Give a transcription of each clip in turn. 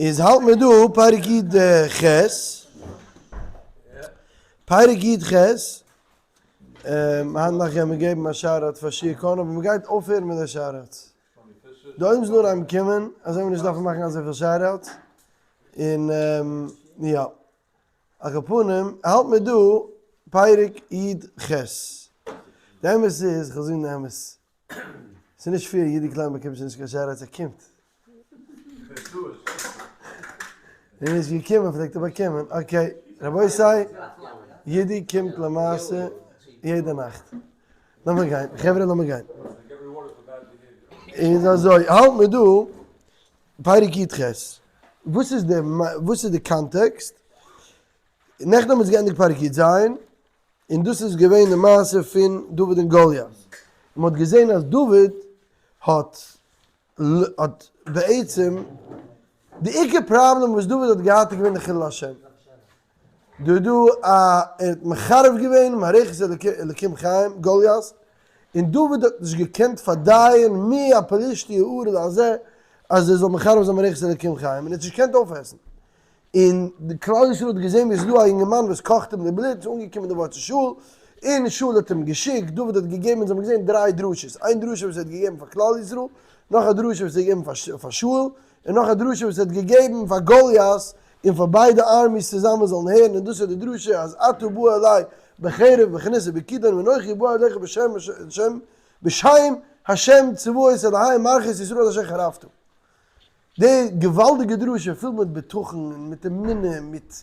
איז האלט מיר דא פרק י ח, פרק י ח, היינט נאכט גייען מיר געבן א shout-out פאר שיע קאהן אבער מ'גייט אויפהערן מיט די shout-outs. די עולם זאל אנהייבן קומען אזוי וועט מען נישט דארפן מאכן אזויפיל shout-outs, און יא, על כל פנים האלט מיר דא פרק י ח. די אמת איז, כ'וועל זאגן די אמת, ס'איז נישט fair יעדע קליין באקומט שוין נישט קיין shout-out ער קומט. ווען ער איז געקומען פלעגט ער באקומען, okay רבותי יודי קומט למעשה יעדע נאכט. לאמיר גיין חברה לאמיר גיין. איז אזוי האלט מיר דא פרק י ח, וואס איז די וואס איז די context? נעכטן האבן מיר געענדיגט פרק י ז, און דאס איז געווען די מעשה פון דוד און גוליית, און מען האט געזען אז דוד האט האט בעצם, די עיקר פראבלעם וואס דוד האט געהאט איז געווען די חילול השם, דא איז דא א, ער האט מחרב געווען מערכת אלקים חיים, גוליית, און דוד האט נישט געקענט פארדייען מי הפלישתי הערל הזה אז ער זאל מחרב זיין מערכת אלקים חיים, און ער האט נישט געקענט אויפעסן. און די כלל ישראל האט געזען ווי עס איז דא א אינגערמאן וואס קאכט אים די בלוט, ס'איז אנגעקומען די ווארט צו שאול, און שאול האט אים געשיקט, דוד האט געגעבן, אונז האבן געזען דריי דרשות, איין דרשה וואס ער האט געגעבן פאר כלל ישראל, נאך א דרשה וואס ער האט געגעבן פאר שאול, און נאך א דרשה וואס ער האט געגעבן פאר גוליית, און פאר ביידע armies צוזאמען זאלן הערן, און דאס איז די דרשה אז אתה בא אלי בחרב ובחנית ובכידון ואנכי בא אליך בשם השם בשם השם צבאות אלהי מערכות ישראל אשר חרפת. די געוואלדיגע דרשה פול מיט בטחון און מיט אמונה מיט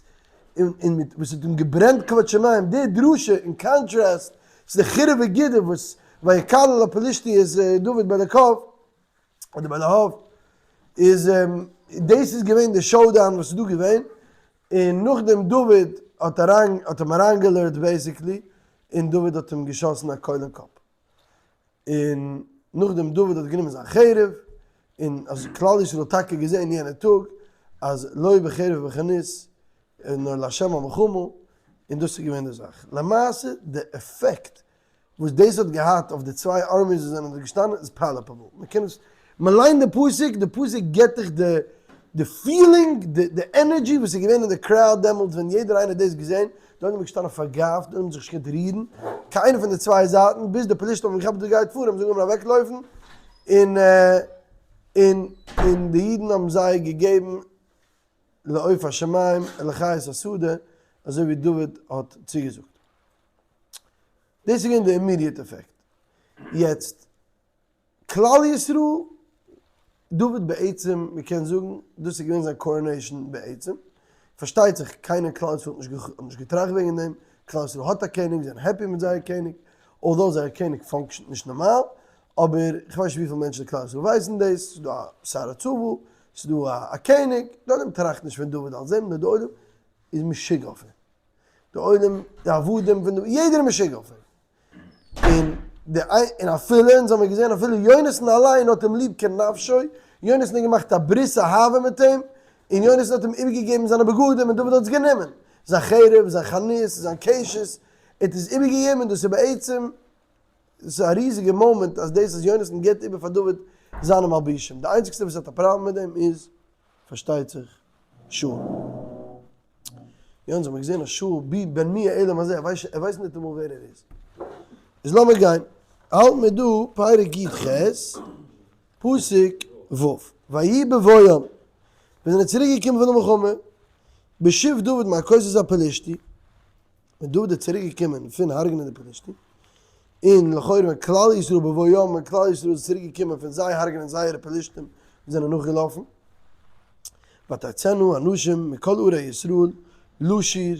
און מיט וואס האט אים געברענט כבוד שמים, די דרשה אין contrast צו די חרב וגידוף וואס ויקלל הפלשתי את דוד באלקיו אדער באלהיו, איז דאס איז געווען די showdown וואס איז דא געווען, און נאכדעם דוד האט אריין האט אים אריינגעלערט basically, און דוד האט אים געשאסן א קויל אין קאפ. און נאכדעם דוד האט גענומען זיין חרב, און אז כלל ישראל האט טאקע געזען יענע טאג אז לא בחרב ובחנית נאר לה' המלחמה, און דאס איז געווען די זאך. למעשה די עפעקט וואס דאס האט געהאט אויף די צוויי armies וואס זענען דארט געשטאנען איז palpable, מען קען עס, מען ליינט די פסוק, די פסוק געבט דיך די די feeling, די די energy וואס איז געווען אין די crowd דעמאלטס ווען יעדער איינער האט דאס געזען, די עולם איז געשטאנען פארגאפט, די עולם האט זיך נישט געקענט רירן, קיין איינער פון די צוויי זייטן, ביז די פלישתים האבן געכאפט וואס גייט פאר, האבן זיי אנגעהויבן אוועקלויפן, און און און די אידן האבן זיי געגעבן לעוף השמים ולחיות השדה, אזוי ווי דוד האט צוגעזאגט. דאס איז געווען די immediate effect. יעצט, כלל ישראל, דוד בעצם, מען קען זאגן, דאס איז געווען זיין coronation בעצם. פארשטייט זיך, קיינער אין כלל ישראל האט נישט געטראכט וועגן דעם, כלל ישראל האט א קעניג, זיי זענען happy מיט זייער קעניג, although זייער קעניג function ט נישט נארמאל, אבער איך ווייס נישט וויפיל מענטשן אין כלל ישראל ווייסן דאס, ס'איז דא א שר הצבא, ס'איז דא א קעניג, די עולם טראכט נישט פון דוד אלס דעם, נאר די עולם איז משוגע אויף אים. די עולם, די עבדים פון די, יעדער איז משוגע אויף אים. און די און אפילו, אונז האמיר געזען אפילו יונתן אליין האט אים ליב כנפשו, יונתן האט געמאכט א ברית אהבה מיט אים, און יונתן האט אים איבערגעגעבן זיינע בגדים און דוד האט עס גענומען, זיין חרב, זיין חנית, זיין קשת, ער האט עס איבערגעגעבן און דאס איז בעצם, דאס איז א ריזיגע מאמענט אז דאס אז יונתן גיבט איבער פאר דוד זיינע מלבישים, די איינציגסטע וואס האט א פראבלעם מיט דעם איז פארשטייט זיך שאול. יא אונז האמיר געזען אז שאול בי בן מי העולם הזה, ער ווייסט ער ווייסט ניטאמאל ווער ער איז. איז לאמיר גיין, האלט מיר דא פרק י ח, פסוק ו', ויהי בבואם, ווען זיי זענען צוריק געקומען פון די מלחמה, בשוב דוד מהכות את הפלשתי, ווען דוד איז צוריק געקומען פון הרג'נען די פלשתים, און לכאורה ווען כלל ישראל בבואם, ווען כלל ישראל איז צוריק געקומען פון זיי הרג'נען זייערע פלשתים וואס זענען נאכגעלאפן, ותצאנה הנשים מכל ערי ישראל לשיר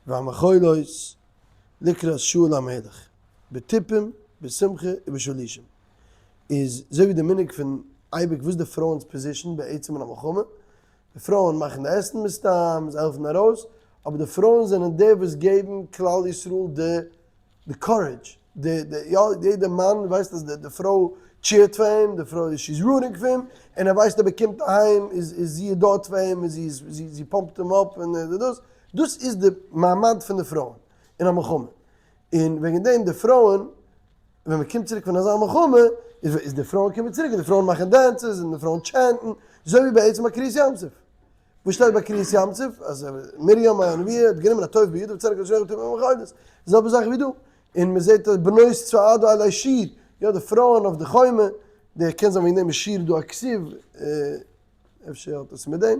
והמחולות לקראת שאול המלך, בתופים בשמחה ובשלישים, איז אזוי ווי די מנהג פון אייביג וואס די פרויען'ס position בעצם אין א מלחמה, די פרויען מאכן די עסן מסתם, זיי העלפן ארויס, אבער די פרויען זענען די וואס געבן כלל ישראל די די courage, די די יא יעדע מאן ווייסט אז די די פרוי cheer ט פאר אים, די פרוי she is rooting פאר אים, און ער ווייסט אויב ער קומט אהיים איז איז זי דארט פאר אים און זי איז זי זי pump ט אים אפ און דאס, דאס איז די מעמד פון די פרויען אין א מלחמה, און וועגן דעם די פרויען. ווען מען קומט צוריק פון אזא מלחמה, איז די פרויען קומען צוריק און די פרויען מאכן dances און די פרויען chant ן, אזוי ווי בעצם ביי קריעת ים סוף. וואס שטייט ביי קריעת ים סוף? אז מרים הנביאה האט גענומען א תוף בידה וצנח את שניהם וטמא במחולות. די זעלבע זאך ווי דא. און מען זעט אז בנות צעדה עלי שור, יא די פרויען אויף די חומה, די קען זיין וועגן דעם איז שיר דא א כתיב, אפשר האט עס מיט דעם.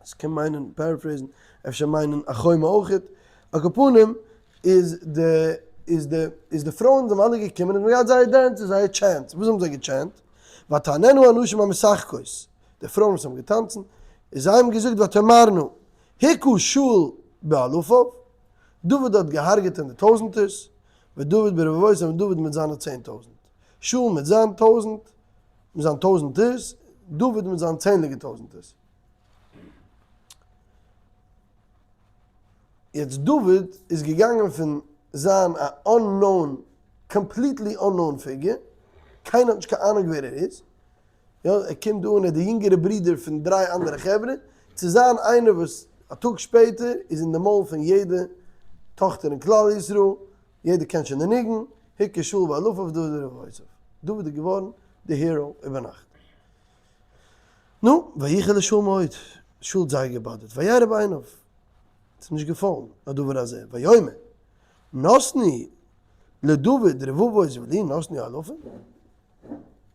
עס קען מיינען paraphrase ן, אפשר מיינען א חומה אויכעט. על כל פנים איז די איז די איז די פרויען זענען אלע געקומען און זיי האבן געהאט זייער dance און זייער chants. וואס האבן זיי גע chant? ותעננה הנשים המשחקות, די פרויען וואס האבן געטאנצן, און זיי האבן געזאגט ותאמרנה, הכה שאול באלפיו, דוד האט געהארגעט אין די טויזנטערס, ודוד ברבבותיו און דוד מיט זיינע 10,000. שאול מיט זיין טויזנט, מיט זיין טויזנטערס, דוד מיט זיין צענדליגע טויזנטערס. יעצט דוד איז געגאנגען פון זיין א unknown, completely unknown figure, קיינער האט נישט קיין אהנונג ווער ער איז, יא ער קומט דא אן ער איז די יונגערע ברודער פון דריי אנדערע חברה, צו זיין איינער וואס א טאג שפעטער איז אין די מויל פון יעדע טאכטער אין כלל ישראל, יעדער קען שוין די ניגון, הכה שאול באלפיו דוד ברבבותיו. דוד איז געווארן די hero איבערנאכט. נו, ויחר לשאול מאוד, שאול האט זייער געבאדערט, וירע בעיניו, ס'איז אים נישט געפאלן הדבר הזה, ויאמר, נתנו לדוד רבבות ולי נתנו אלפים,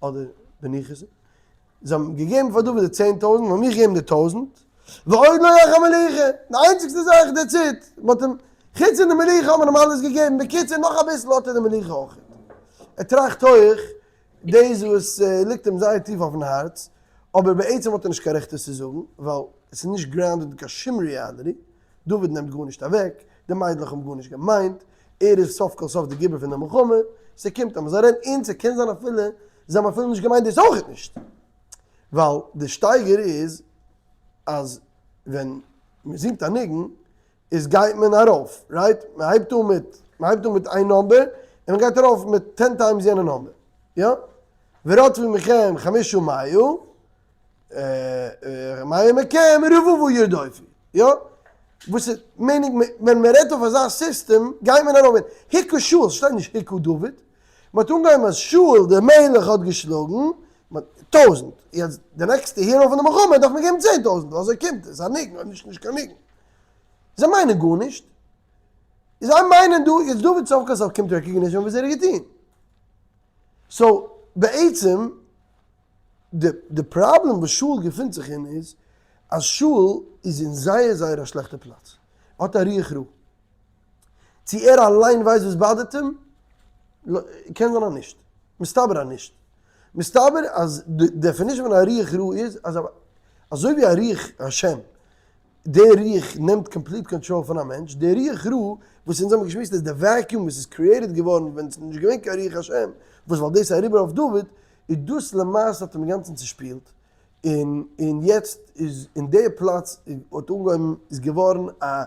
אדער בניחותא, זיי האבן געגעבן פאר דוד די 10,000, און מיך געגעבן די טויזנט, ועוד לא יח המלוכה, די איינציגסטע זאך that's it, מ'האט אים, חוץ פון די מלוכה האט מען אים אלעס געגעבן, בקיצור נאך אביסל האט ער די מלוכה אויך. ער טראכט הויך, דאס וואס ליגט אים זייער טיף אויפן הארץ, אבער בעצם האט ער נישט קיין רעכט עס צו זאגן, ווייל עס איז נישט grounded אין קיין שום reality, דוד נעמט גארנישט אוועק, די מיידלעך האבן גארנישט געמיינט, ער איז סוף כל סוף די גיבור פון די מלחמה, ס'קומט אז מ'זאל רעדן, און ס'קען זיין אפילו זיי האבן אפילו נישט געמיינט דאס אויכעט נישט, ווייל די שטייגער איז אז ווען מ'זינגט א ניגון איז גייט מען ארויף, right? מ'הייבט אן מיט, מ'הייבט אן מיט איין number און מ'גייט ארויף מיט ten times יענע number, יא? ורדפו מכם חמשה מאה, מאה מכם רבבה ירדופו, יא? וואס איז, meaning ווען מען רעדט אויף אזא סיסטעם גייט מען ארויף מיט הכה שאול, ס'שטייט נישט הכה דוד, מען האט אנגעהויבן אז שאול דער מלך האט געשלאגן טויזנט, יעצט די נעקסטע hero פון די מלחמה דארף מען געבן 10,000, ווייל אזוי קומט עס, א ניגון אויב נישט נישט קיין ניגון. זיי מיינען גארנישט, זיי מיינען דא, יעצט דוד סוף כל סוף קומט recognition וואס ער האט געטון. so בעצם די פראבלעם וואס שאול געפינט זיך אין איז אז שאול איז אין זייער זייער א שלעכטע פלאץ, ער האט א רוח רעה. צו ער אליין ווייסט וואס באדערט אים? קען זיין אז נישט. מסתבר אז נישט. מסתבר אז די definition פון א רוח רעה איז אז אזוי ווי א רוח השם, דער רוח נעמט complete control פון א מענטש, דער רוח רעה וואס אונז האבן געשמועסט איז די vacuum וואס איז created געווארן ווען עס איז נישט געווען קיין רוח השם, וואס ווייל דאס איז אריבער אויף דוד, איז דאס למעשה האט אים אינגאנצן צושפילט, און און יעצט איז אין די פלאץ האט אנגעהויבן איז געווארן א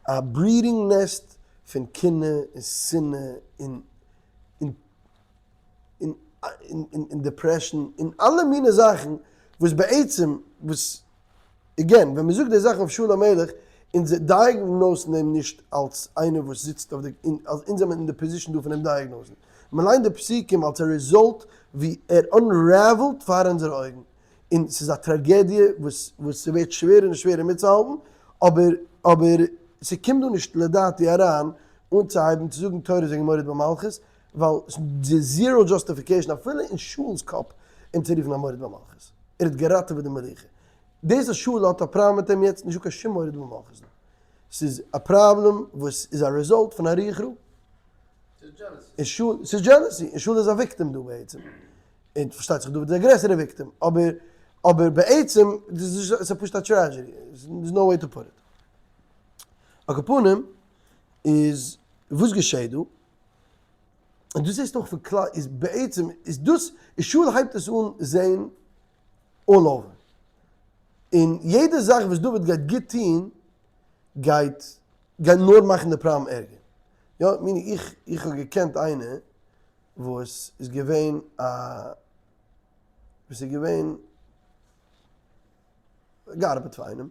א breeding nest פון קנאה און שנאה און און און און depression און אלע מיני זאכן וואס בעצם וואס again ווען מ'זאגט די זאכן אויף שאול המלך אונז diagnose ן אים נישט אלס איינער וואס זיצט אויף די אונז זעמער אין די position דא פון אים diagnose ן. מ'ליינט די פסוקים אלס א result ווי ער unravel ט פאר אונזערע אויגן און ס'איז א טראגעדיע וואס וואס ס'ווערט שווערער און שווערער מיטצוהאלטן אבער אבער ס'קומט דא נישט לדעתי אריין אנצוהייבן צו זאגן תורות וועגן מורד במלכות ווייל ס'איז zero justification אפילו אין שאול'ס קאפ אים צו רופן א מורד במלכות. ער האט געראטעוועט די מלוכה. דאס אז שאול האט א פראבלעם מיט אים יעצט, נישטא קיין שום מורד במלכות דא. ס'איז א פראבלעם וואס איז א result פון א רוח רעה. און שאול, ס'איז jealousy, און שאול איז א victim דא בעצם. און פארשטייט זיך דוד איז א גרעסערע victim, אבער אבער בעצם, ס'איז פשוט א tragedy, there's no way to put it. על כל פנים, איז וואס געשעהט דא? און דאס זעסטו אויך פון כלל, איז בעצם, איז דאס, איז שאול הייבט עס אן זעהן all over. און יעדע זאך וואס דוד גייט גוט טוהן, גייט גייט נאר מאכן די פראבלעם ערגער. יא, meaning איך, איך האב געקענט איינער וואס איז געווען א, וואס איז געווען, געארבעט פאר איינעם,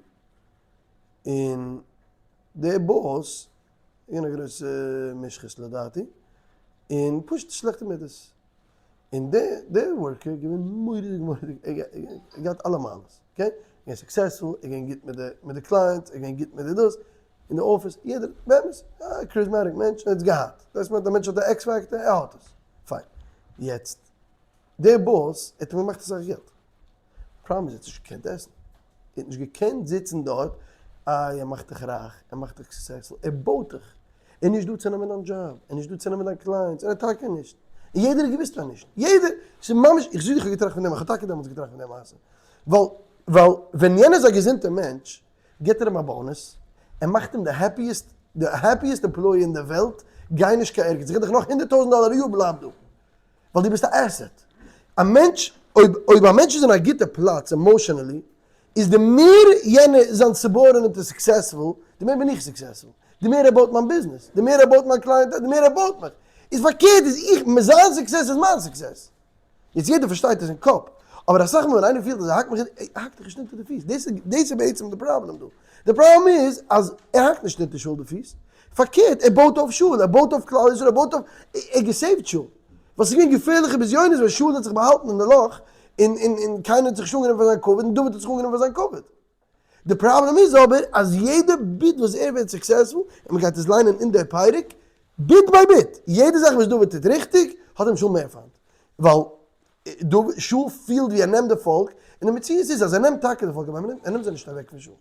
און דער boss, געווען א גרויסע מושחת לדעתי. און פשוט שלעכטע מידות. און דער דער worker איז געווען מורא'דיג מורא'דיג, ער האט געהאט אלע מעלות, okay? ער איז געווען successful, ער איז געווען גוט מיט די מיט די clients, ער איז געווען גוט מיט די דאס, אין די אפיס, יעדער, באמת, א charismatic מענטש, ער האט עס געהאט. דאס מיינט א מענטש האט א X factor, ער האט עס. פיין. יעצט, דער boss האט אים געמאכט אסאך געלט. פראבלעם איז ער האט נישט געקענט עסן. ער האט נישט געקענט זיצן דארט, איי ער מאכט דיך רייך, ער מאכט דיך successful, ער בויט דיך. ער איז נישט דא צו נעמען דיין דזשאב, ער איז נישט דא צו נעמען דיין clients, ער האט טאקע נישט. און יעדער האט געוואוסט אז נישט. יעדער! ס'איז ממש, איך זאג איך האב געטראכט פון דעם, איך האב טאקע דעמאלטס געטראכט פון די מעשה. ווייל, ווייל ווען יענער איז א געזונטער מענטש, גיבט ער אים א bonus, ער מאכט אים די happiest, די happiest employee אין די וועלט, גיי נישט קיין ערגעץ, איך גיב דיך נאך 100,000 דאלער א יאר בלייב דא. ווייל דו ביסט א asset. א מענטש, אויב אויב א מענטש איז אין א גוטע פלאץ emotionally, איז די מער יענער זיין subordinate איז successful, די מער בין איך successful. די מער ער בויט מיין ביזנעס, די מער ער בויט מיין client, די מער ער בויט מיך. איז פארקערט איז איך, זיין success איז מיין success. יעצט יעדער פארשטייט עס אין קאפ, אבער אסאך מאל ווען איינער פילט אז ער האקט מיך אונטער, ער האקט דיך נישט אונטער די פיס, דאס איז דאס איז בעצם די פראבלעם דא. די פראבלעם איז אז ער האקט נישט אונטער שאול די פיס, פארקערט ער בויט אויף שאול, ער בויט אויף כלל ישראל, ער בויט אויף, ער האט גע save ט שאול. ווייל ס'איז געווען געפערליכע בזיונות ווען שאול האט זיך באהאלטן אין די לאך, און און און קיינער האט זיך נישט אנגענומען פאר זיין כבוד, און דוד האט זיך אנגענומען פאר זיין כבוד. די פראבלעם איז אבער אז יעדע bit וואס ער ווערט successful, און מ'גייט עס ליינען אין דער פרק, bit by bit, יעדע זאך וואס דוד טוט ריכטיג, האט אים שאול מער פיינט. ווייל דוד, שאול פילט ווי ער נעמט די פאלק, און די מציאות איז אז ער נעמט טאקע די פאלק, אבער ער נעמט זיי נישט אוועק פון שאול.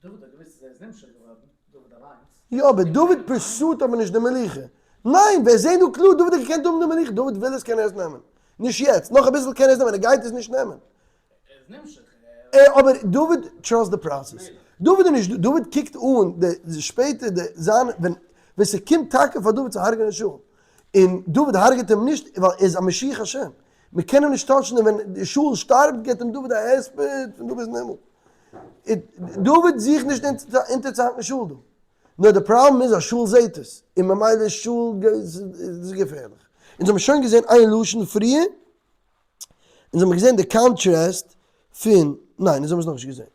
דוד האט געוואוסט אז ער איז נמשח געווארן, דוד אליינס. יא, אבער דוד pursue ט אבער נישט די מלוכה. ניין, ווער זעהט דא קלאר, דוד האט געקענט האבן די מלוכה, דוד וויל עס קען ער עס נעמען. נישט יעצט, נאך אביסל קען ער עס נעמען, ער גייט עס נישט נעמען. ער איז נמשח, ער. אבער דוד trust די process. דוד איז נישט דא, דוד קוקט אן די שפעטער די זיין ווען ווען ס'קומט טאקע פאר דוד צו הרג'נען שאול, און דוד הרג'עט אים נישט ווייל ער איז א משיח השם, מ'קען אים נישט touch ן און ווען שאול שטארבט געבט אים דוד א הספד פון דא ביזן הימל. דוד זוכט נישט אונטערצוהאקן שאול דא, נאר די פראבלעם איז אז שאול זעהט עס, און ממילא שאול איז געפערליך. אונז האבן שוין געזעהן איין לשון פריער. אונז האבן געזען די contrast פון, ניין אונז האבן עס נאכנישט געזען,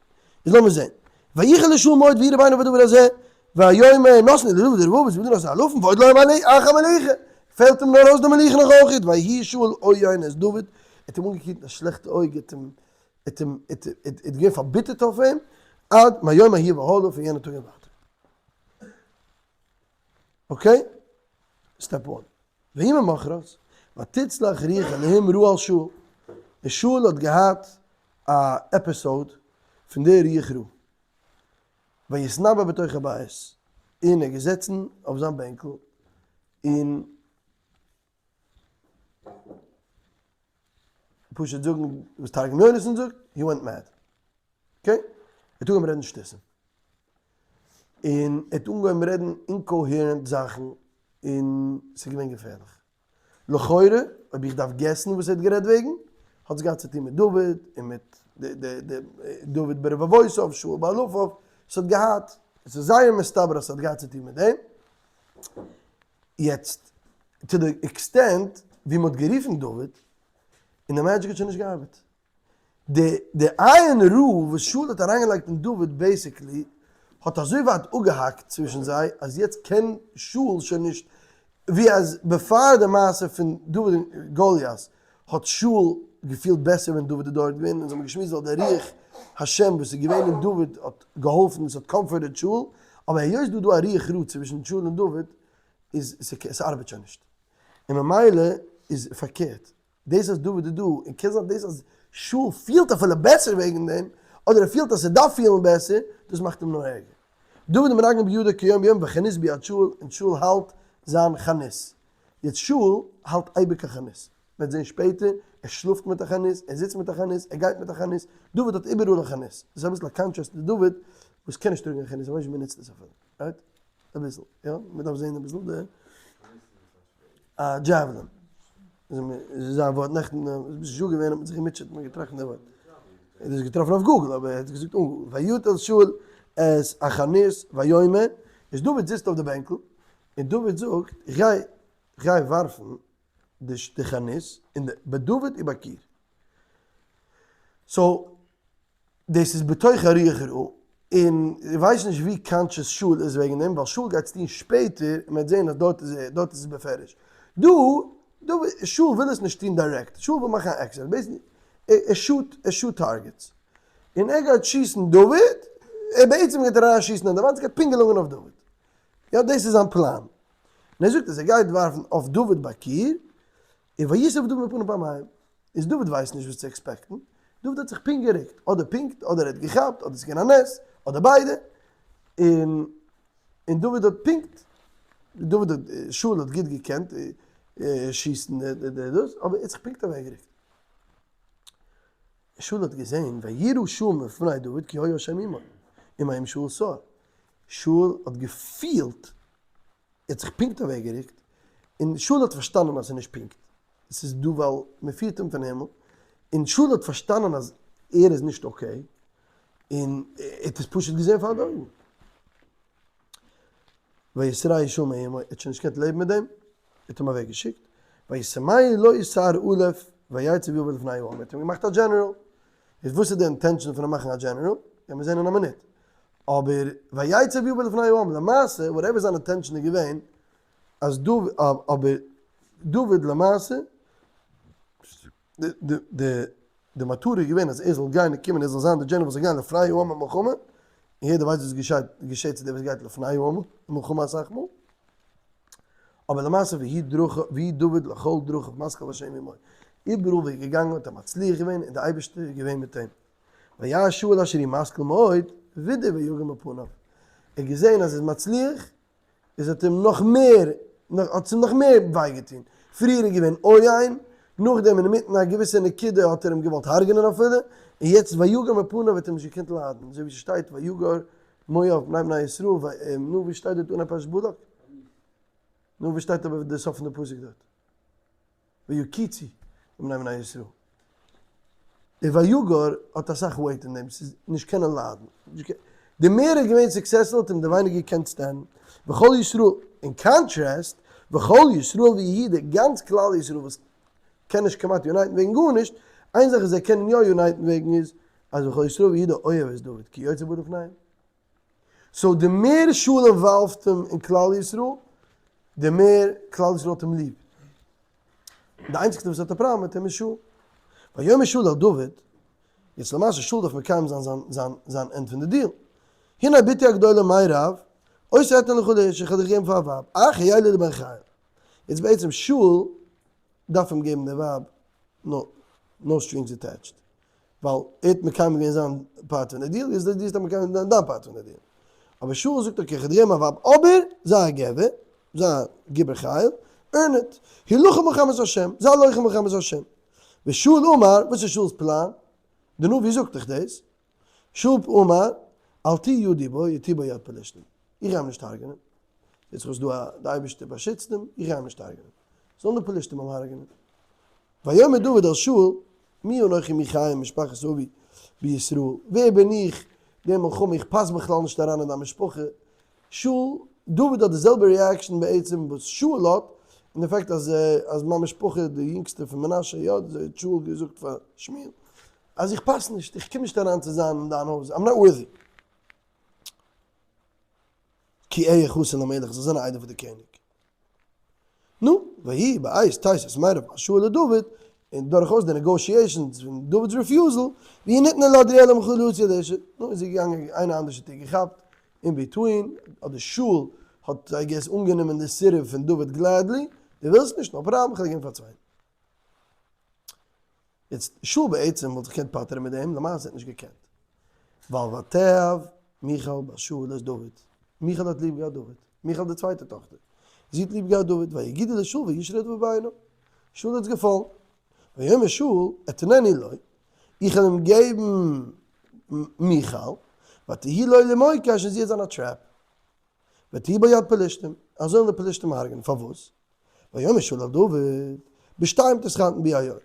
איז לאמיר זען, ויחר לשאול מאוד וירא בעיניו בדבר הזה, ויאמר נתנו לדוד רבבות ולי נתנו אלפים ועוד לא אמר אחר המלוכה, פעלט אים נאר אויס די מלוכה נאך אויכעט, ויהי שאול עוין את דוד, ער האט אים אנגעקוקט מיט א שלעכטע אויג, ער האט אים, ער האט אים, ער האט געווען פארביטערט אויף אים, עד מהיום ההוא והלאה פון יענע טאג און ווייטער. okay? Step one. ויהי ממחרת, ותצלח רוח אלהים רעה על שאול. און שאול האט געהאט א episode פון די רוח רעה. ויתנבא בתוך הבית, און ער איז געזעצן אויף זיין בענקל, און פשוט זאגן וואס תרגום יונתן זאגט, he went mad. Okay? ער האט אנגעהויבן רעדן שטותים. און ער האט אנגעהויבן רעדן incoherent זאכן, און ס'איז געווען געפערליך. לכאורה, אויב איך דארף guess ן וואס ער האט גערעדט וועגן, האט עס געהאט צו טון מיט דוד, און מיט דוד ברבבותיו, שאול באלפיו, ס'האט געהאט, עס איז זייער מסתבר אז ס'האט געהאט צו טון מיט דעם. יעצט, to the extent ווי מ'האט גערופן דוד, און די magic האט שוין נישט געארבעט. די די עין רעה וואס שאול האט אריינגעלייגט אין דוד basically האט אזוי ווייט אפגעהאקט צווישן זיי אז יעצט קען שאול שוין נישט ווי אז בעפאר די מעשה פון דוד און גוליית האט שאול געפילט בעסער ווען דוד איז דארט געווען אונז האבן געשמועסט ווייל די רוח השם וואס איז געווען אין דוד האט געהאלפן און ס'האט comforted שאול אבער היות דא דא א רוח רעה צווישן שאול און דוד איז ס'ארבעט שוין נישט און ממילא איז פארקערט דאס אז דוד איז דא, און קען זיין דאס אז שאול פילט אפילו בעסער וועגן דעם, אדער ער פילט אז ס'דארף פילן בעסער, דאס מאכט אים נאר ערגער. דוד מנגן בידו כיום ביום וחנית ביד שאול, און שאול האלט זיין חנית. יעצט שאול האלט אייביג א חנית. מ'וועט זען שפעטער, ער שלאפט מיט א חנית, ער זיצט מיט א חנית, ער גייט מיט א חנית. דוד האט איבעראל א חנית. דאס איז אביסל א contrast צו דוד וואס קען נישט טראגן א חנית, איך ווייס נישט ווי מ'נוצט עס אפילו. Right? אביסל, יא? מ'דארף זען אביסל די. א javelin. איז זיין ווארט נעכטן איז ביסט נישט דא געווען האט מען זיך געמוטשעט מען האט געטראכט די ווארט. ער האט עס געטראפן אויף Google אבער ער האט עס געזאגט אן Google. ויטל שאול את החנית ויאמר איז דוד זיצט אויף די בענקל און דוד זאגט איך גיי איך גיי ווארפן די חנית אין די בדוד ובקיר. So דאס איז בתוך הרוח רעה, און איך ווייס נישט ווי conscious שאול איז וועגן דעם, ווייל שאול גייט עס טון שפעטער, און מען וועט זען אז דארט איז ער, דארט איז עס בפירוש. דא, דוד, שאול וויל עס נישט טון direct, שאול וויל מאכן א accident, basically ער shoot, ער shoot targets, און ער גייט שיסן דוד, ער בעצם גייט ער אריין שיסן אין די וואנט, ס'גייט פונקט געלונגען אויף דוד, יא דאס איז זיין פלאן, און ער זאגט אז ער גייט ווארפן אויף דוד בקיר, און ויסב דוד מפניו פעמיים, איז דוד ווייסט נישט וואס צו expect ן, דוד האט זיך פונקט גערוקט, אדער פונקט, אדער ער האט געכאפט, אדער ס'איז געווען א נס, אדער ביידע, און און דוד האט פונקט, דוד האט, שאול האט גוט געקענט שיסן די דאס, אבער ער האט זיך פונקט אוועקגערוקט. שאול האט געזען, וירא שאול מפני דוד כי היה השם עמו, ומעם שאול סר. שאול האט געפילט ער האט זיך פונקט אוועקגערוקט, און שאול האט פארשטאנען אז ס'איז נישט פונקט, ס'איז דא ווייל מען פירט אים פון הימל, און שאול האט פארשטאנען אז ער איז נישט okay, און ער האט עס פשוט געזען פאר די אויגן. ויתרהו שאול מעמו, ער האט שוין נישט געקענט לעבן מיט דעם, ער האט אים אוועקגעשיקט, וישימהו לו שר אלף ויצב יבוא לפני העם, ער האט אים געמאכט א דזשענעראל, איז וואס איז די intention פון אים מאכן א דזשענעראל, גיימיר זען אין א מינוט. אבער ויצב יבוא לפני העם, למעשה whatever זיין intention איז געווען, אז דוד, אבער דוד למעשה, די מטרה איז געווען אז ער זאל גיין און קומען, ער זאל זיין די דזשענעראל וואס זאל גיין לפני העם אין מלחמה, און יעדער ווייסט וואס געשעט געשעט צו דער וואס גייט לפני העם אין מלחמה אסאך מאל, אבער למעשה ויהי דרכו ויהי דוד לכל דרכיו משכיל והשם עמו, איבעראל ווי ער איז געגאנגען האט ער מצליח געווען און די אייבערשטער איז געווען מיט אים. וירא שאול אשר הוא משכיל מאוד, ווידער ויגר מפניו. ער האט געזען אז ער איז מצליח, איז האט אים נאך מער, האט עס אים נאך מער וויי געטון. פריער איז געווען עוין, נאכדעם אינמיטן א געוויסע נקודה האט ער אים געוואלט הרג'נען אפילו, און יעצט ויגר מפניו האט אים נישט געקענט ליידן, אזוי ווי ס'שטייט ויגר מואב מפני בני ישראל, נו ווי שטייט דארט אן א פרשת בלק? נו ווי שטייט אבער די סוף פון די פסוק דארט? ויקיצו מפני בני ישראל. די ויגר האט אסאך weight אין דעם, ס'איז נישט קענען ליידן. די מער ער איז געווען successful האט אים די ווייניגער געקענט stand ן. וכל ישראל, אין contrast, וכל ישראל ויהודה, גאנץ כלל ישראל וואס קען נישט כמעט unite ן וועגן גארנישט, איין זאך וואס זיי קענען יא unite ן וועגן איז, אז וכל ישראל ויהודה אוהב את דוד, כי יוצב בא לפניהם. so די מער שאול involve ט אים אין כלל ישראל, די מער כלל ישראל האט אים ליב. די איינציגסטע וואס האט א פראבלעם מיט אים איז שאול. ויאמר שאול אל דוד, יעצט למעשה שאול דארף מקיים זיין זיין זיין זיין end פון די דיעל. הנה בתי הגדולה מירב, אותה אתן לך לאשה, איך וועל דיך געבן פאר א ווייב, אך היה לי לבן חיל. יעצט בעצם שאול דארף אים געבן די ווייב, no strings attached. ווייל ער האט מקיים געווען זיין part פון די דיעל, יעצט דו האסט מקיים געווען דיין part פון די דיעל. אבער שאול זאגט okay, איך וועל דיר געבן א ווייב, אבער זיי א גבר, זיי א גיבור חיל, earn it, הלחם מלחמת השם, זיי לוחם מלחמת השם. ושאול אמר, וואס איז שאול'ס פלאן? די נביא זאגט דאך דאס. שאול אמר, אל תהי ידי בו, ותהי בו יד פלשתים. איך גיי אים נישט הרג'נען. יעצט וואס דא א, די אייבערשטער באשיצט אים, איך גיי אים נישט הרג'נען. זאלן די פלשתים אים הרג'נען. ויאמר דוד אל שאול, מי אנכי מי חיי משפחת אבי בישראל, ווער בין איך די מלחמה, איך פאס בכלל נישט אריין אין דיין משפחה, שאול, דוד האט די זעלבע reaction בעצם וואס שאול האט, אין די fact אז אז מיין משפחה די יונגסטע פון מנשה, יא אזוי האט שאול געזאגט פאר שמואל, אז איך פאס נישט, איך קום נישט אריין צו זיין אין דיין הויז, I'm not worthy. כי אהיה חתן למלך, זאל זיין א איידעם פאר די קעניג. נו, ויהי בעת תת את מירב בת שאול לדוד, און דורכאויס די negotiations פון דוד'ס refusal, והיא נתנה לעדריאל המחולתי לאשה, נו, איז זי געגאנגען איינער אנדערש האט איר געכאפט in between, אדער שאול האט I guess אנגענומען די סירוב פון דוד gladly, דו ווילסט נישט, no problem, כ'וועל געבן פאר א צווייטן. יעצט, שאול בעצם וואלט זיך געקענט פטר'ן מיט דעם, למעשה האט נישט געקענט. ווייל ותאהב מיכל בת שאול את דוד. מיכל האט ליב געהאט דוד. מיכל די צווייטע טאכטער. זי האט ליב געהאט דוד. ויגידו לשאול וישרה הדבר בעיניו. שאול האט עס געפאלן. ויאמר שאול אתננה לו, איך וועל אים געבן מיכל, ותהי לו למוקש און זי וועט זיין א trap. ותהי ביד פלשתים, אזוי וועלן די פלשתים הרג'נען, פארוואס? ויאמר שאול אל דוד, בשתיים תתחתן בי היום.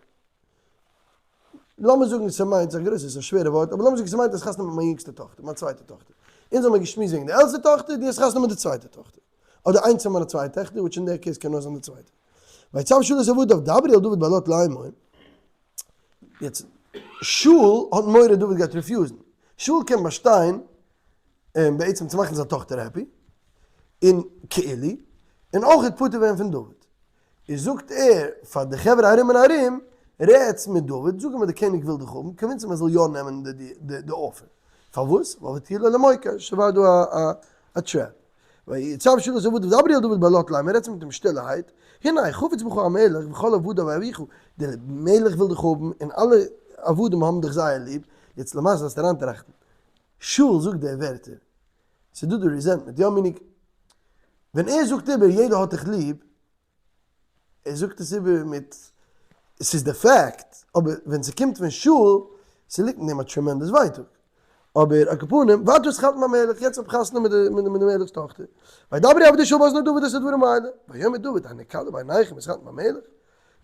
לאמיר זאגן ס'מיינט זיך גרויס, ס'איז א שווערע ווארט, אבער לאמיר זאגן ס'מיינט אז חתונה מיט מיין יונגסטע טאכטער, מיין צווייטע טאכטער. אונז האמיר געשמועסט וועגן די עלטסטע טאכטער, דו האסט חתונה מיט די צווייטע טאכטער. אדער איינס פון מיינע צוויי טעכטער, which אין דער case קען נאר זיין די צווייטע. ויצו שאול את עבדיו, דברו אל דוד באלות לאמור. יעצט, שאול האט מורא דוד גייט refuse ן. שאול קען באשטיין בעצם צו מאכן זיין טאכטער happy, און כאילו, און אויך פטור ווערן פון דוד. איז זאגט ער פאר די חברה ארום און ארום, רעדטס מיט דוד, זאג אים אז די קעניג וויל דיך האבן, convince אים ער זאל יא נעמען די offer. פארוואס? ווייל ותהיה לו למוקש, ס'ווארט דא א trap. ויצו שאול את עבדיו דברו אל דוד בלט לאמר, רעדטס מיט אים שטילערהייט, הנה חפץ בך המלך וכל עבדיו אוהבוך, דער מלך וויל דיך האבן און אלע עבדים האבן דיך זייער ליב, יעצט למעשה זאלסטו אריינטראכטן, שאול זאגט די ווערטער, ס'איז דא די resentment, יא meaning, ווען ער זאגט איבער יעדער האט דיך ליב, ער זאגט עס איבער מיט, ס'איז די fact, אבער ווען ס'קומט פון שאול, ס'ליגט אין דעם א tremendous ווייטאג. אבער על כל פנים, ואתה התחתן עם המלך, יעצט האב חתונה מיט די מיט די מלך'ס טאכטער. וידברו עבדי שאול באזני דוד את הדברים האלה, ויאמר דוד, הנקלה בעיניכם התחתן עם המלך?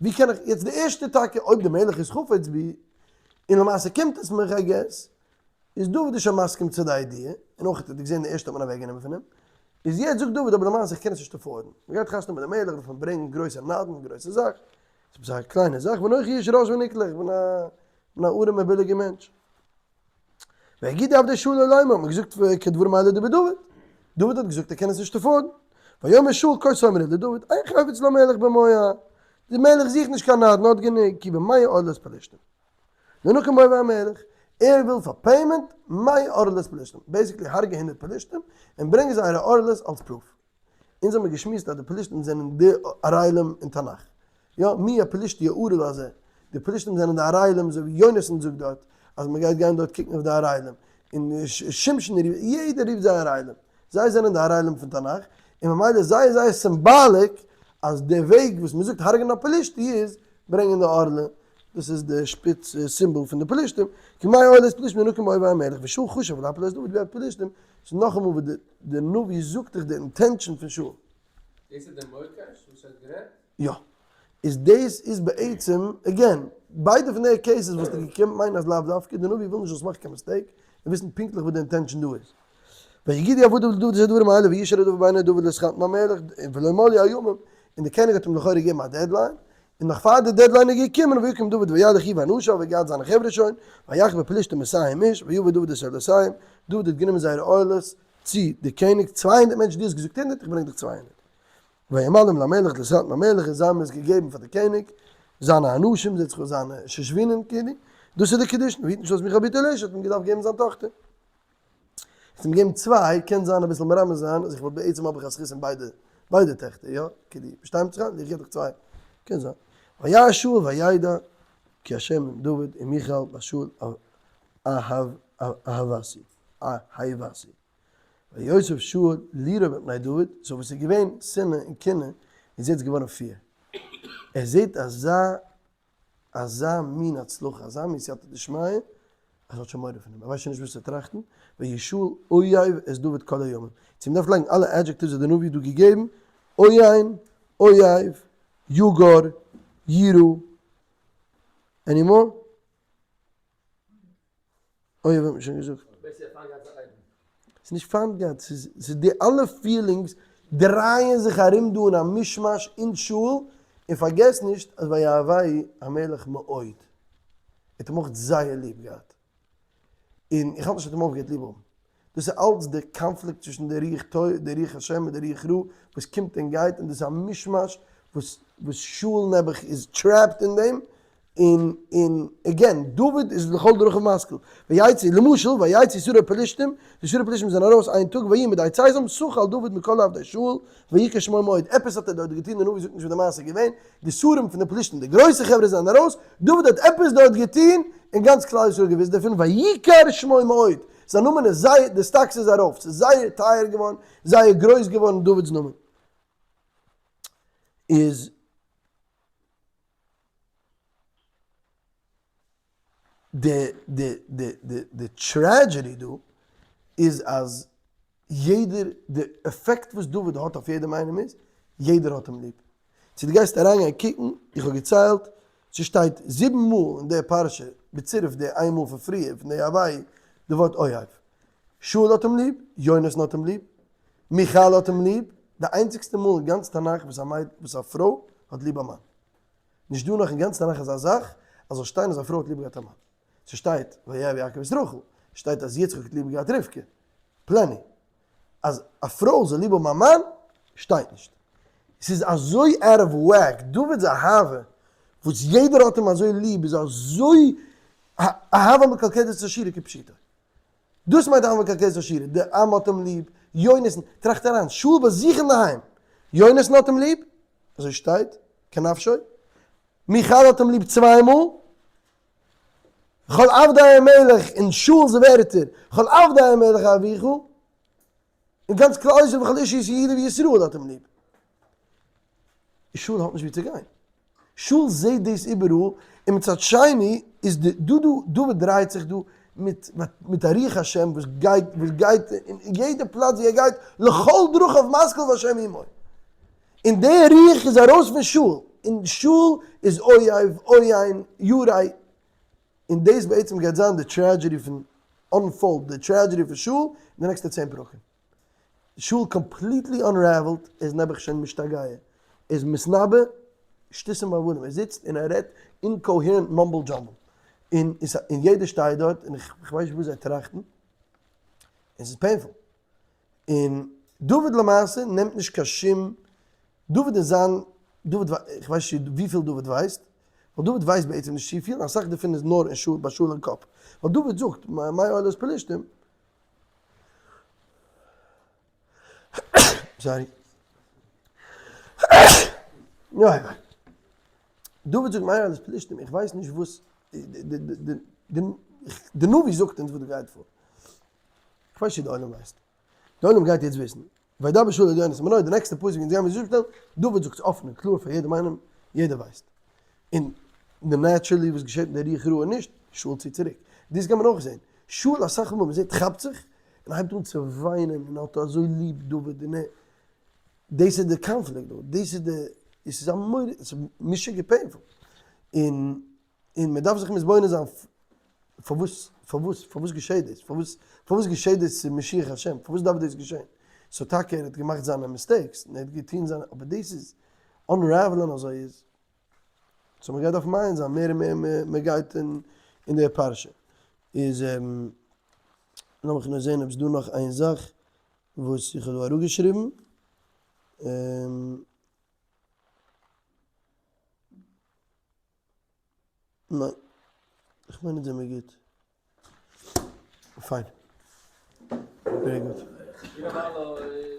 ווי קען איך, יעצט די ערשטע טאקע אויב די מלך איז חפץ בי, און למעשה קומט עס מיך I guess, איז דוד איז שוין מסכים צו די idea, און אויך האט ער געזען די ערשטע האט מען אוועק גענומען פון אים, איז יעצט זאגט דוד אבער למעשה איך קען עס נישט afford ן, מען גייט חתונה מיט די מלך דארף מען ברענגען גרויסע נדן, גרויסע זאך, ס'איז עפעס א קליינע זאך, ואנכי איש רש ונקלה, איך בין א בין א ארעמע ביליגע מענטש. ויגידו עבדי שאול לו לאמר, האט מען געזאגט כדברים האלה דבר דוד, דוד האט געזאגט ער קען עס נישט afford ן, ויאמר שאול כה תאמרו לדוד, אין חפץ למלך במאה, די מלך זוכט נישט קיין נדן, האט גענוג, כי במאה ערלת פלשתים. לנקום באויבי המלך, ער וויל פאר payment מאה ערלת פלשתים, basically הרגע 100 פלשתים און ברענג זייערע ערלות אלס proof. אונז האמיר געשמועסט אז די פלשתים זענען די ערלים אין תנך. יא, מי הפלשתי הערל הזה, די פלשתים זענען די ערלים אזוי ווי יונתן זאגט דארט אז מען גייט גיין דארט קוקן אויף די ערלים, און שמשון רופט, יעדער רופט זיי ערלים, זיי זענען די ערלים פון תנך, און ממילא איז זייער זייער symbolic אז די וועג וואס מען זאגט הרג'נען א פלשתי איז ברענגען די ערלה, דאס איז די שפיץ סימבאל פון די פלשתים, כי מאה ערלת פלשתים לנקום באויבי המלך, ושאול חשב להפיל את דוד ביד פלשתים, ס'איז נאכאמאל וואס די נביא זאגט דיך די intention פון שאול. דאס איז די מוקש וואס ער האט גערעדט? יא. איז דאס איז בעצם, again, ביידע פון די cases וואלסטו געקענט מיינען אז לאו דווקא, די נביא וויל נישט זאלסט מאכן קיין mistake, און וויסן פונקטליך וואס די intention דא איז. ויגידו עבדיו לדוד את הדברים האלה וישאר הדבר בעיני דוד להתחתן עם המלך ולא מלאו הימים, און די קעניג האט אים לכאורה געגעבן א deadline, און נאך פאר די deadline איז געקומען ויקם דוד וילך הוא ואנשיו האט געהאט זיינע חברה שוין, ויך בפלשתים מאתים איש, ויבא דוד את ערלותיהם, דוד האט גענומען זייערע ערלות צו די קעניג, 200 מענטשן, דו האסט געזאגט הונדערט, איך ברענג דיך 200. וימלאם למלך להתחתן עם המלך, און זיי האבן עס געגעבן פאר די קעניג, זיינע אנשים, זעט זיך אויס זיינע שושבינים כאילו, דאס איז די קידושין, ויתן שאול את מיכל בתו לאיש, האט מען געדארפט געבן זיין טאכטער. יעצט אים געבן צוויי קען זיין אביסל מרמז זיין אז איך וואלט בעצם האב איך א זכות אין ביידע ביידע טעכטער יא? כדי שטיימט זיך איין איך געב דיך צוויי קען זיין וירא שאול וידע כי ה' עם דוד ומיכל בת שאול אהב אהבתי אהבתי ויוסף שאול ליראה מפני דוד so וואס איז געווען שנאה און קנאה איז יעצט געווארן fear ער זעט אזא אזא מין הצלחה, אזא מין סייעתא דשמיא, אז ער האט שוין מורא פון אים, ער ווייסט שוין נישט וואס צו טראכטן, ויהי שאול אוהב את דוד כל הימים. צו מ'דארף לייגן אלע adjectives וואס דער נביא האט דא געגעבן, עוין, אוהב, יגור, ירא, any more? אוהב האט מען שוין געזאגט. ס'איז נישט פיינט געהאט, ס'איז די אלע feelings דרייען זיך ארום דא אין א מישמאש אין שאול, און פארגעס נישט אז ויאהבהו המלך מאוד, ער האט אים אויך זייער ליב געהאט, און איך האלט נישט ער האט אים אויפגעהערט ליב האבן, דאס איז אלץ די קאנפליקט צווישן די רוח טוב, די רוח השם מיט די רוח רע, וואס קומט און גייט, און דאס איז א מישמאש וואס וואס שאול נעבעך איז trapped אין דעם, און און again, דוד איז לכל דרכיו משכיל, ויצאו, למשל, ויצאו שרי פלשתים, די שרי פלשתים זענען ארויס איין טאג, ויהי מדי צאתם, סכל דוד מכל עבדי שאול, ויקר שמו מאוד, עפעס האט ער דארט געטון, די נביא זאגט נישט וואס די מעשה איז געווען, די שרים פון די פלשתים, די גרויסע חברה זענען ארויס, דוד האט עפעס דארט געטון, און גאנץ כלל ישראל האט געוואוסט דערפון, ויקר שמו מאוד, זיין נאמען איז זייער, די stocks איז ארויף, ס'איז זייער טייער געווארן, זייער גרויס געווארן דוד'ס נאמען. איז די די די די די tragedy דא איז אז יעדער, די עפעקט וואס דוד האט אויף יעדעם איינעם איז, יעדער האט אים ליב. צו דו גייסט אריינגיין קוקן, איך האב געציילט, ס'שטייט זיבן מאל אין די פרשה, בצירוף די איין מאל פון פריער, פון די הוואי, די ווארט אוהב. שאול האט אים ליב, יונתן האט אים ליב, מיכל האט אים ליב, די איינציגסטע מאל אין גאנץ תנך וואס א מיידל, וואס א פרוי האט ליב א מאן. נישט דא נאך אין גאנץ תנך אזא זאך, אז זאל שטיין אז א פרוי האט ליב געהאט א מאן. ס'שטייט ויאהב יעקב את רחל, שטייט אז יצחק האט ליב געהאט רבקה, plenty. אז א פרוי זאל ליב האבן א מאן, שטייט נישט. ס'איז אזוי out of whack, דוד'ס אהבה וואס יעדער האט אים אזוי ליב איז אזוי אהבה מקלקלת את השורה כפשוטו. דאס מיינט אהבה מקלקלת את השורה, די עם האט אים ליב, יונתן, טראכט אריין, שאול ביי זיך אינדערהיים, יונתן האט אים ליב, אזוי שטייט, כנפשו, מיכל האט אים ליב צוויי מאל, כל עבדי המלך, אין שאול'ס ווערטער, כל עבדי המלך אביך, און גאנץ כלל ישראל וכל איש איש יהודה וישראל האט אים ליב. שאול האט נישט ווי צו גיין. שאול זעהט דאס איבעראל, און מצד שני איז די דא דא דוד דרייט זיך דא מיט מיט א רוח השם וואס גייט וואס גייט אין יעדע פלאץ ווי ער גייט לכל דרכיו משכיל והשם עמו. און די רוח איז ארויס פון שאול, און שאול איז אויב עוין ירא, און דאס בעצם גייט זיין די tragedy פון unfold, די tragedy פון שאול אין די נעקסטע 10 פרקים. שאול completely unraveled, ער איז נעבעך שוין משתגע, ער איז מתנבא שטותים והבלים, ער זיצט און ער רעדט incoherent mumble jumble, און יעדער שטייט דארט און איך ווייס נישט וואס זיי טראכטן, און ס'איז painful. און דוד למעשה נעמט נישט קיין שום, דוד אין זיין, דוד איך ווייס נישט וויפיל דוד ווייסט, ווייל דוד ווייסט בעצם נישט צופיל, און אסאך דערפון איז נאר אין שאול ביי שאול אין קאפ, ווייל דוד זאגט מה עולת פלשתים, sorry, דוד זאגט מה עולת פלשתים, איך ווייס נישט וואס, די נביא זאגט אונז וואס דא גייט פאר. כ'ווייס נישט צו די עולם ווייסט. די עולם גייט יעצט וויסן. וידבר שאול אל יונתן בנו, די נעקסטע פסוק אונז גיימיר זיך אפשטעלן, דוד זאגט עס אפן און קלאר פאר יעדעם איינעם, יעדער ווייסט. און די naturally וואס געשעט מיט די רוח רעה נישט, שאול ציט צוריק. דאס גייט מען אויך זען. שאול אסאך מאל מ'זעט כאפט זיך, און הייבט אן צו וויינען און האט אזוי ליב דוד און ער, דאס איז די קאנפליקט דא, דאס איז די, עס איז א מורא, עס איז משוגע painful. און און מען דארף זיך מתבונן זיין פארוואס פארוואס פארוואס געשעט דאס פארוואס פארוואס געשעט דאס צו משיח השם פארוואס דארף דאס געשען so טאקע ער האט געמאכט זיינע mistakes און ער האט געטון זיינע אבער דאס איז unravel ען אזוי איז so מען גייט דארפן מעיין זיין מער און מער מען גייט אין אין די פרשה איז לאמיך נאר זען אויב ס'דא נאך איין זאך וואס איך האב דא אראפגעשריבן. ניין. איך מיין אונז זעמיר גוט. פיין. very good.